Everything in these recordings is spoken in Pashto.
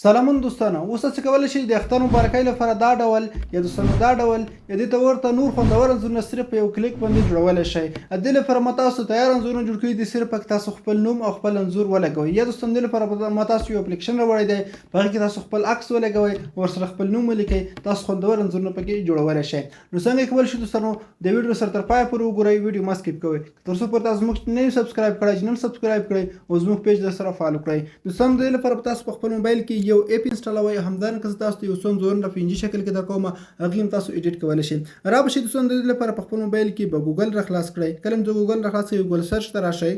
سلامونه دوستانو، اوس تاسو کولی شئ د اختر مبارکۍ لپاره دا ډول یا دوستانو دا ډول یا دې ته ورته نور خوندور انځورونه صرف په یو کلیک باندې جوړولی شئ. د دې لپاره ما تاسو تیار انځورونه جوړ کړي دي، صرف پکې تاسو خپل نوم او خپل انځور ولګوئ. یا دوستانو دې لپاره ما تاسو یو اپلیکیشن راوړی دی، په هغه کې تاسو خپل عکس ولګوئ، ورسره خپل نوم ولیکئ، تاسو خوندور انځورونه پکې جوړولی شئ. نو څنګه کولی شئ دوستانو، د ویډیو سره تر پایه پورې وګورئ، ویډیو مه skip کوئ. تر څو پورې تاسو زموږ نه یو subscribe کړئ، چینل subscribe کړئ او زموږ page در سره follow کړئ. دوستانو د دې لپاره به تاسو په خپل موبایل کې یو app انسټالوئ، همدارنګه زه تاسو ته یو څو انځورونه په PNG شکل کې درکوم، هغه هم تاسو edit کولی شئ. را به شئ دوستانو، د دې لپاره په خپل موبایل کې به ګوګل را خلاص کړئ. کله چې ګوګل را خلاص کړئ، ګوګل search ته راشئ.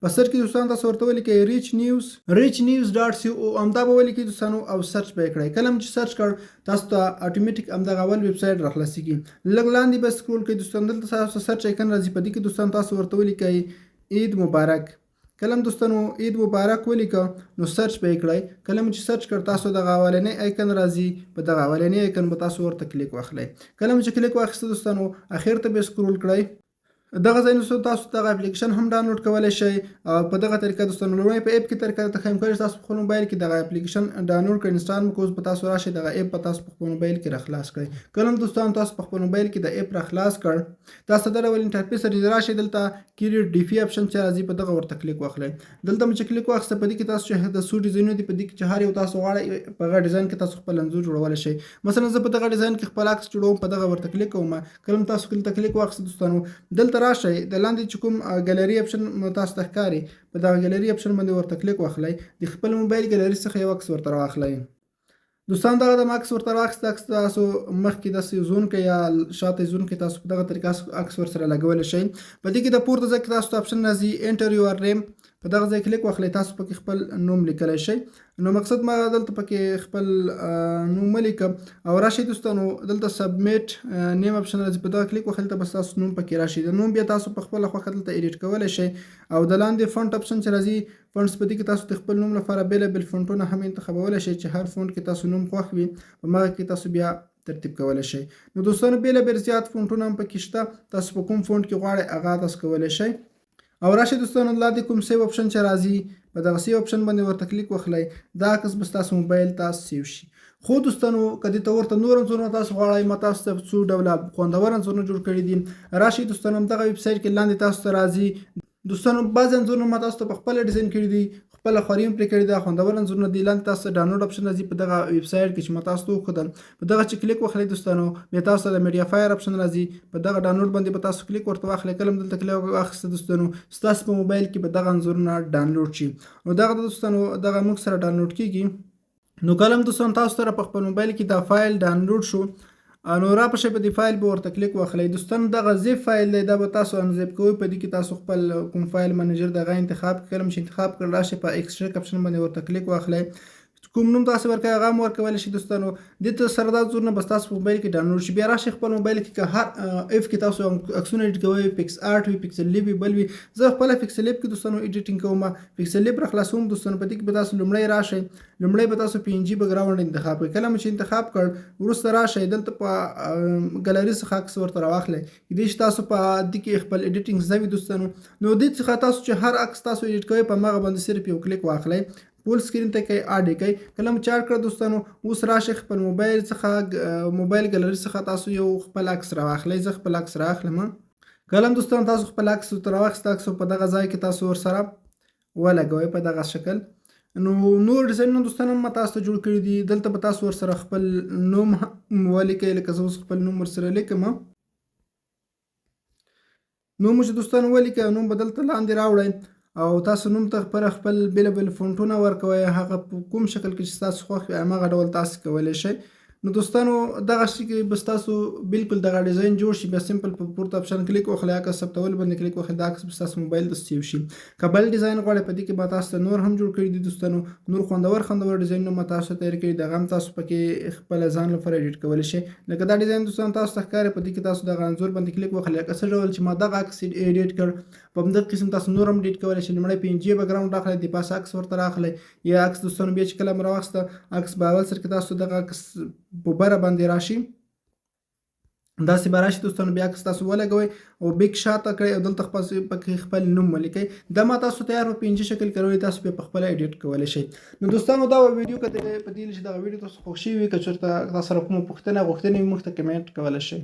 په search کې دوستان تاسو ورته ولیکئ ریچ نیوز، ریچ نیوز ډاټ سی او، همدا به ولیکئ دوستانو او search به یې کړئ. کله چې search کړ، تاسو ته اتوماتیک همدغه اول ویب سایټ راخلاصیږي. لږ لاندې به scroll کړئ دوستان، دلته تاسو search icon راځي. په دې کې دوستان تاسو ورته ولیکئ عید مبارک. کله دوستانو عید مبارک ولیکه نو search به یې کړئ. کله چې search کړ، تاسو دغه اولنی icon راځي، په دغه اولنی icon به تاسو ورته کلیک واخلئ. کله چې کلیک واخیست دوستانو، اخر ته به scroll کړئ. دغه ځای دوستانو تاسو دغه اپلیکیشن هم ډاونلوډ کولی شئ او په دغه طریقه دوستانو لومړی په app کې طریقه ته ښیم. کله چې تاسو په خپل موبایل کې دغه اپلیکیشن ډاونلوډ کړئ، install مو اوس به تاسو راشئ، دغه app به تاسو په خپل موبایل کې راخلاص کړئ. کله هم دوستانو تاسو په خپل موبایل کې د app راخلاص کړ، تاسو دا ډول interface راځي. راشئ دلته create DP option چې راځي، په دغه ورته کلیک واخلئ. دلته مو چې کلیک واخیسته، په دې کې تاسو چې د څو ډیزاینونه دي، په دې کې چې هر یو تاسو غواړئ، په هغه ډیزاین کې تاسو خپل انځور جوړولی شئ. مثلا زه په دغه ډیزاین کې خپل عکس جوړوم، په دغه ورته کلیک کوم. کله هم تاسو دلته کلیک واخیست دوستانو، دلته راشئ، د لاندې چې کوم gallery option تاسو ته ښکاري، په دغه gallery option باندې ورته کلیک واخلئ. د خپل موبایل ګالري څخه یو عکس ورته راواخلئ. دوستان دغه د عکس ورته راواخیست، عکس تاسو مخکې داسې zoom کړئ یا شاته zoom کړئ، تاسو په دغه طریقه عکس ورسره لګولی شئ. په دې کې د پورته ځای کې تاسو ته option راځي enter your name، په دغه ځای کلیک واخلئ، تاسو پکې خپل نوم لیکلی شئ. نو مقصد ما دلته پکې خپل نوم ولیکم او راشئ دوستانو، دلته submit name option راځي، په دغه کلیک واخلئ ته به ستاسو نوم پکې راشي. د نوم بیا تاسو په خپله خوښه دلته edit کولی شئ. او د لاندې font option چې راځي، fonts، په دې کې تاسو د خپل نوم لپاره بېلابېل فونټونه هم انتخابولی شئ، چې هر فونټ کې تاسو نوم خوښ وي، په مغه کې تاسو بیا ترتیب کولی شئ. نو دوستانو بېلابېل زیات فونټونه هم پکې شته، تاسو په کوم فونټ کې غواړئ هغه تاسو کولی شئ. او راشئ دوستانو، لاندې کوم save option چې راځي، په دغه save option باندې ورته کلیک وخلئ، دا عکس به ستاسو موبایل ته save شي. خو دوستانو که دې ته ورته نور انځورونه تاسو غواړئ، ما تاسو ته څو ډوله خوندور انځورونه جوړ کړي دي. راشئ دوستانو، همدغه ویب سایټ کې لاندې تاسو ته راځي. دوستانو بعضې انځورونه ما تاسو ته په خپله ډیزاین کړي دي، خپله خواري هم پرې کړې ده، خوندور انځورونه دي. لاندې تاسو ته download option راځي په دغه ویب سایټ کې چې ما تاسو ته وښودل، په دغه چې کلیک وخلئ دوستانو، بیا تاسو ته د MediaFire option راځي، په دغه download باندې به تاسو کلیک ورته واخلئ. کله دلته کلیک واخیسته دوستانو، ستاسو په موبایل کې به دغه انځورونه ډاونلوډ شي. نو دغه دوستانو دغه موږ سره ډاونلوډ کیږي. نو کله هم دوستانو تاسو سره په خپل موبایل کې دا فایل ډاونلوډ شو، نو را پښه په دې فایل به ورته کلیک واخلئ. دوستان دغه zip file دی، دا به تاسو unzip کوئ. په دې کې تاسو خپل کوم file manager دغه انتخاب کړم، چې انتخاب کړ، راشئ په extract option باندې ورته کلیک واخلئ. کوم نوم تاسو ورکوئ هغه هم ورکولی شئ. دوستانو دې ته سره دا انځورونه به ستاسو په موبایل کې ډاونلوډ شي. بیا راشئ خپل موبایل کې که هر app کې تاسو عکسونه edit کوئ، PicsArt وي، PixelLab وي، بل وي، زه خپله PixelLab کې دوستانو editing کوم. PixelLab را خلاصوم دوستانو، په دې کې به تاسو لومړی راشئ، لومړی به تاسو PNG background انتخاب کړئ. کله مو چې انتخاب کړ، وروسته راشئ دلته په ګالري څخه عکس ورته راواخلئ. کېدای شي تاسو په دې کې خپل editing زده وي دوستانو، نو دې څخه تاسو چې هر عکس تاسو edit کوئ، په هماغه باندې صرف یو کلیک واخلئ، full screen ته کوي، add یې کوي. کله مو چې add کړه دوستانو، اوس راشئ خپل موبایل څخه، موبایل ګالري څخه تاسو یو خپل عکس راواخلئ. زه خپل عکس رااخلم. کله هم دوستانو تاسو خپل عکس ورته راواخیست، عکس په دغه ځای کې تاسو ورسره ولګوئ په دغه شکل. نو نور ډیزاینونه دوستانو ما تاسو ته جوړ کړي دي. دلته به تاسو ورسره خپل نوم ولیکئ، لکه زه اوس خپل نوم ورسره لیکم. نوم چې دوستانو ولیکئ، نوم به دلته لاندې راوړئ او تاسو نوم ته پر خپل بېلابېل فونټونه ورکوئ، هغه په کوم شکل کې چې ستاسو خوښ وي هماغه ډول تاسو کولی شئ. نو دوستانو دغه شي کې به ستاسو بالکل دغه ډیزاین جوړ شي. بیا simple په پورته option کلیک وخلئ، عکس ثبتول باندې کلیک وخلئ، دا عکس به ستاسو موبایل ته save شي. که بل ډیزاین غواړئ، په دې کې به تاسو ته نور هم جوړ کړي دي. دوستانو نور خوندور خوندور ډیزاینونه ما تاسو ته تیار کړي، دغه هم تاسو پکې خپل ځان لپاره edit کولی شئ. لکه دا ډیزاین دوستانو تاسو ته ښکاري، په دې کې تاسو دغه انځور باندې کلیک وخلئ. لکه څه ډول چې ما دغه عکس edit کړ، په همدغه قسم تاسو نور هم edit کولی شئ. لومړی PNG background راخلئ، د پاسه عکس ورته راخلئ یا عکس دوستانو بیا چې کله مو راواخیسته، عکس به اول سر کې تاسو دغه عکس په بره باندې راشي. داسې به راشي دوستانو. بیا که تاسو ولګوئ او بیک شاته کړئ او دلته خپل پکې خپل نوم ولیکئ. دا ما تاسو تیار په پنځه شکل کړی، تاسو په خپل ایډیټ کولی شئ. نو دوستانو، دا ویډیو که په دې چې دا ویډیو تاسو خوښ شي وي، که چېرته تاسو سره کومه پوښتنه غوښتنه وي، موږ ته کمنټ کولی شئ.